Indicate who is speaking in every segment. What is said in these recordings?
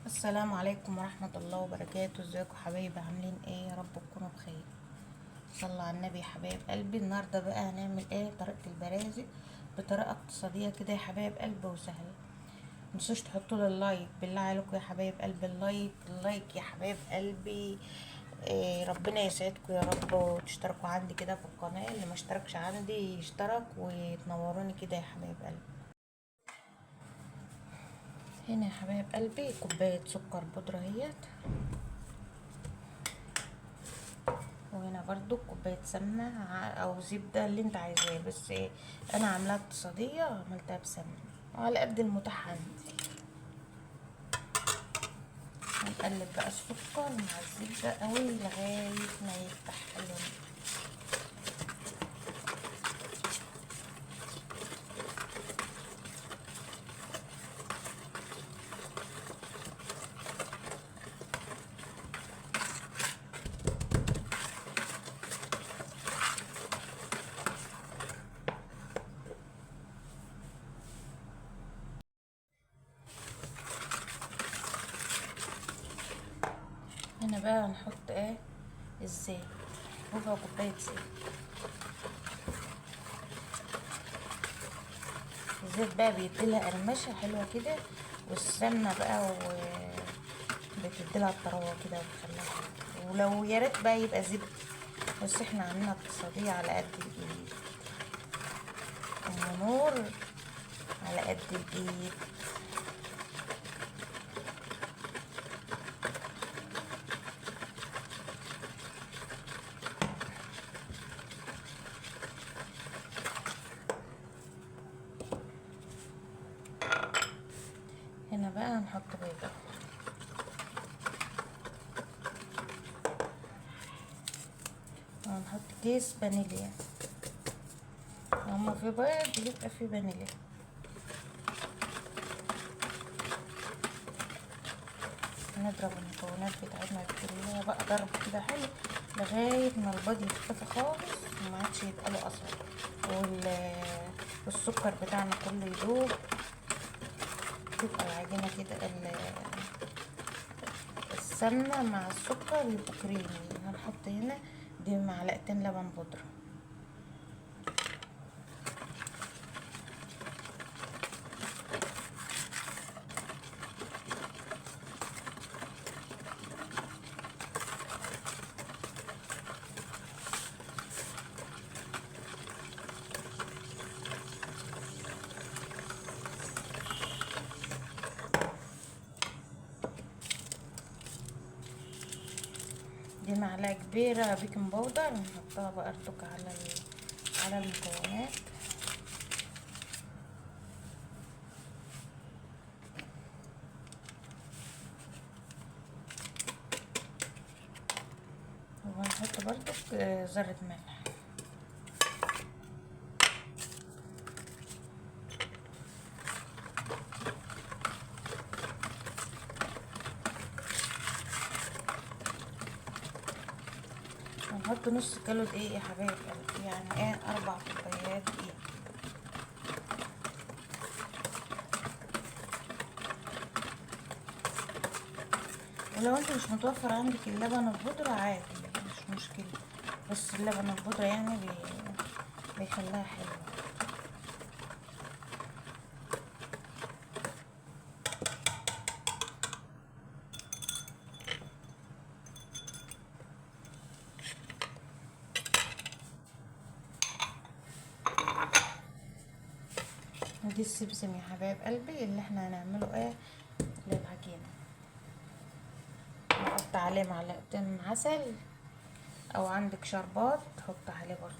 Speaker 1: السلام عليكم ورحمة الله وبركاته. ازيكم حبايبي؟ عاملين ايه؟ يا رب تكونوا بخير. صلى على النبي يا حبايب قلبي. النهارده بقى هنعمل ايه؟ طريقة البرازق بطريقة اقتصادية كده يا حبايب قلبي وسهلة. متنسوش تحطوا لي ال like، بالله عليكم يا حبايب قلبي، ال like ال like يا حبايب قلبي. إيه ربنا يسعدكم يا رب، وتشتركوا عندي كده في القناة. اللي ما اشتركش عندي يشترك وتنوروني كده يا حبايب قلبي. هنا يا حبايب قلبي كوباية سكر بودرة اهيت، وهنا برضو كوباية سمنة او زبدة اللي انت عايزاه، بس ايه انا عاملاها اقتصادية، عملتها بسمنة وعلى قد المتاح عندي. هنقلب بقى السكر مع الزبدة قوي لغاية ما يفتح اللون. هنا بقى هنحط ايه؟ الزيت، ربع كوباية زيت. الزيت بقى بيديلها قرمشة حلوة كده، والسمنة بقى بتديلها الطراوة كده وبتخليها حلوة. ولو يا ريت بقى يبقى زبدة، بس احنا عاملينها اقتصادية على قد الايد. ام نور على قد الايد. هنا بقى هنحط بيضة، وهنحط كيس فانيليا. لما في بيض يبقى في فانيليا. نضرب المكونات بتاعتنا كلها بقى ضرب كده حلو لغاية ما البيض يختفي خالص وما عادش يبقى له اثر، والسكر بتاعنا كله يدوب، تبقى العجينة كده السمنة مع السكر يبقوا كريمي. هنحط هنا دي معلقتين لبن بودرة. دي معلقة كبيرة baking powder، نحطها بقى ارتك على المكونات. وهنحط برضو ذرة ملح. هنحط نص كيلو دقيق يا حبايب قلبي، يعني ايه 4 كوبايات دقيق. ولو انت مش متوفر عندك اللبن البودرة عادي مش مشكلة، بس اللبن البودرة يعني بيخليها حلوة. ودي السمسم يا حبايب قلبي اللي احنا هنعمله ايه للعجينة. نحط عليه معلقتين عسل، او عندك شربات تحط عليه برضو.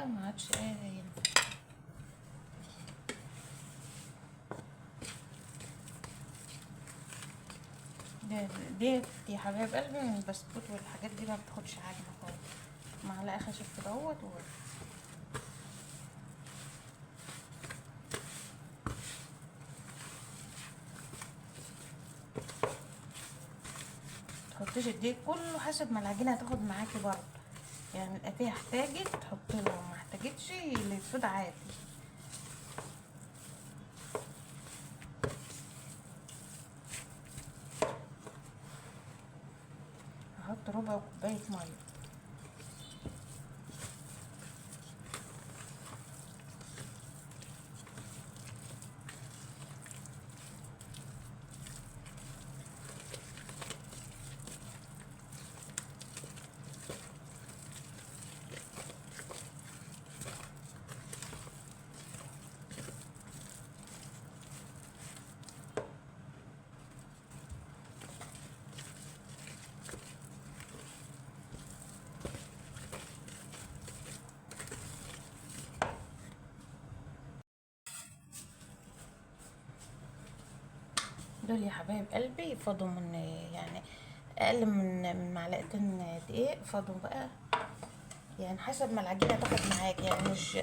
Speaker 1: بقى ما عادش ايه ينفع. ديت يا حبايب قلبي من البسكوت والحاجات دي ما بتاخدش عجنه خالص. معلقه خشب كده اهوت. تحطيش الدقيق كله، حسب ما العجينة هتاخد معاكي برضه، يعني القتيه احتاجت تحطي لها، ما احتاجتش اللي يفيض عادي. هحط ربع كوباية مية. دول يا حبايب قلبي فاضوا من يعني اقل من معلقتين دقيق، فاضوا بقى يعني حسب ما العجينة تاخد معاك، يعني مش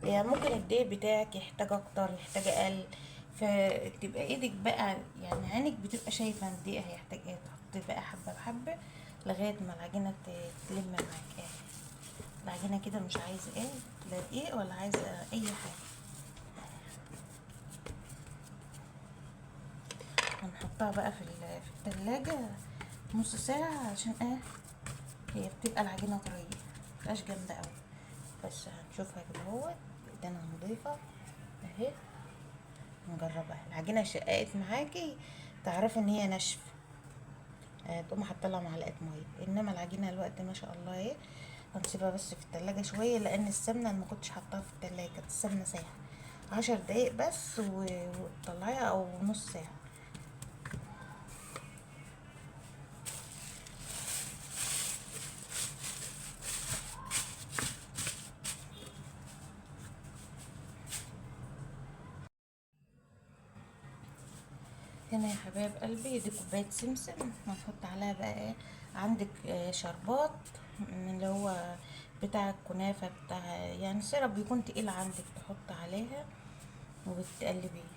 Speaker 1: يعني ممكن الدقيق بتاعك يحتاج اكتر يحتاج اقل، فتبقى ايدك بقى يعني عينك بتبقى شايفه الدقيق هيحتاج ايه، تحطي بقى حبه بحبه لغاية ما العجينة تلم معاك. ايه العجينة كده مش عايزه ايه، لا دقيق ولا عايزه اي حاجة. هنحطها بقى في التلاجة نص ساعة عشان ايه هي بتبقى العجينة طرية متبقاش جامدة قوي. بس هنشوفها كده اهوت ايدينا نضيفة اهي، نجربها. العجينة شققت معاكي تعرفي ان هي ناشفة، تقوم حاطه لها معلقة مية، انما العجينة الوقت ما شاء الله اهي. هنسيبها بس في التلاجة شوية لان السمنة انا ما كنتش حطاها في التلاجة، كانت السمنة سايحة. 10 دقايق بس وتطلعيها او نص ساعة. هنا يا حبايب قلبي دي كوباية سمسم، هنحط عليها بقى ايه، عندك شربات من اللي هو بتاع الكنافه بتاع يعني سيرب بيكون تقيل عندك، تحط عليها وتقلبيه.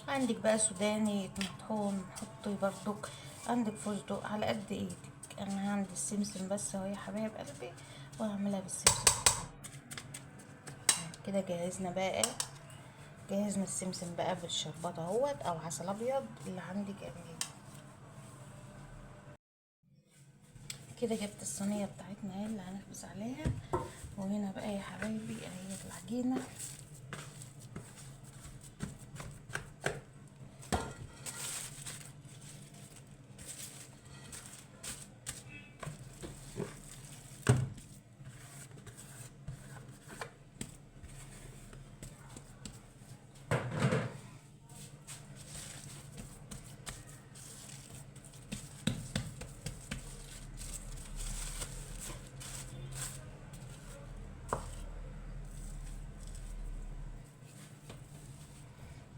Speaker 1: عندك بقى سوداني مطحون حطي بردك، عندك فستق على قد ايدك. انا عندي السمسم بس اهو يا حبايب قلبي، وهعملها بالسمسم كده. جهزنا بقى ايه، جهزنا السمسم بقى بالشربات اهوت او عسل ابيض اللي عندك اعمليه كده. جبت الصينية بتاعتنا اهي اللي هنخبز عليها، وهنا بقى يا حبايبي اهي العجينة.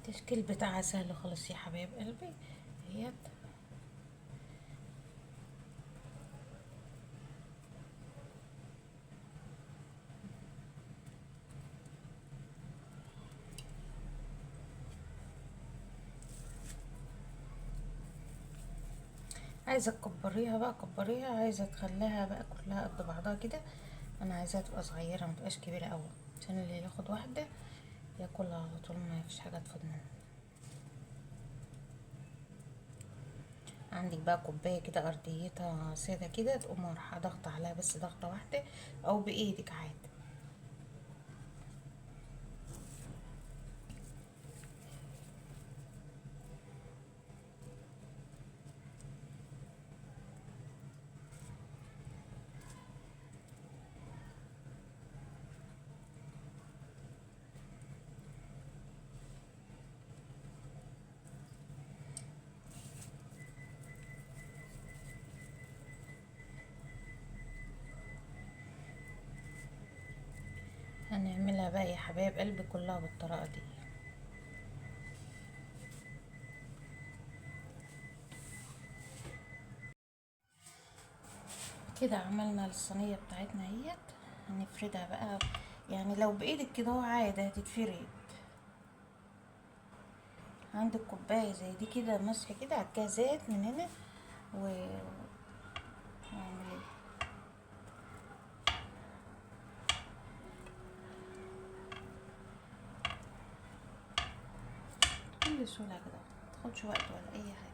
Speaker 1: التشكيل بتاعها سهل خالص يا حبايب قلبي اهيت. عايزه تكبريها بقى كبريها، عايزه تخليها بقى كلها قد بعضها كده. انا عايزاها تبقى صغيرة ما تبقاش كبيرة قوي، عشان اللي ياخد واحدة ياكلها على طول، ما فيش حاجة تفوت منه. عندك بقى كوباية كده ارضيتها ساده كده، تقوم رايحة ضغطه عليها بس ضغطه واحدة، او بايدك عادي. هنعملها بقى يا حبايب قلبي كلها بالطريقة دي. كده عملنا الصينية بتاعتنا اهيت، هنفردها بقى، يعني لو بايدك كده اهو عادي هتتفرد. عندك كوباية زي دي كده مسح كده على الجهازات من هنا و نعمل ايه. بكل سهولة كده، متاخدش وقت ولا اي حاجة.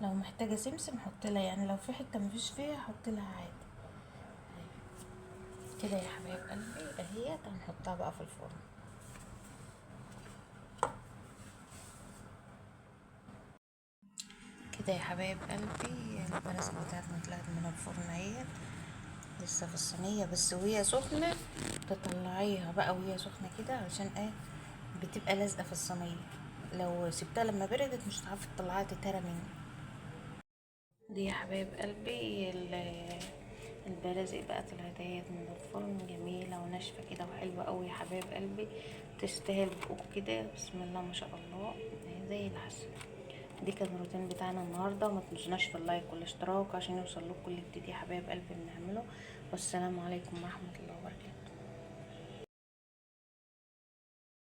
Speaker 1: لو محتاجة سمسم حط لها، يعني لو في حتة مفيش فيها حط لها عادي كده يا حبايب قلبي اهيت. هنحطها بقى في الفرن كده يا حبايب قلبي. البرازق بتاعتنا طلعت من الفرن اهيت، لسه في الصينية بس وهي سخنة تطلعيها بقى وهي سخنة كده، عشان ايه بتبقى لازقة في الصينية. لو سبتها لما بردت مش هتعرفي تطلعيها، تتهرى منك. دي يا حبايب قلبي البرازق بقى طلعت اهيت من الفرن، جميلة وناشفة كده وحلوة قوي يا حبايب قلبي، تستاهل بقك كده بسم الله ما شاء الله، زي العسل. دي كان الروتين بتاعنا النهارده. ما تنسوناش في اللايك والاشتراك عشان يوصل لكم كل جديد يا حبايب قلبي بنعمله. والسلام عليكم ورحمة الله وبركاته.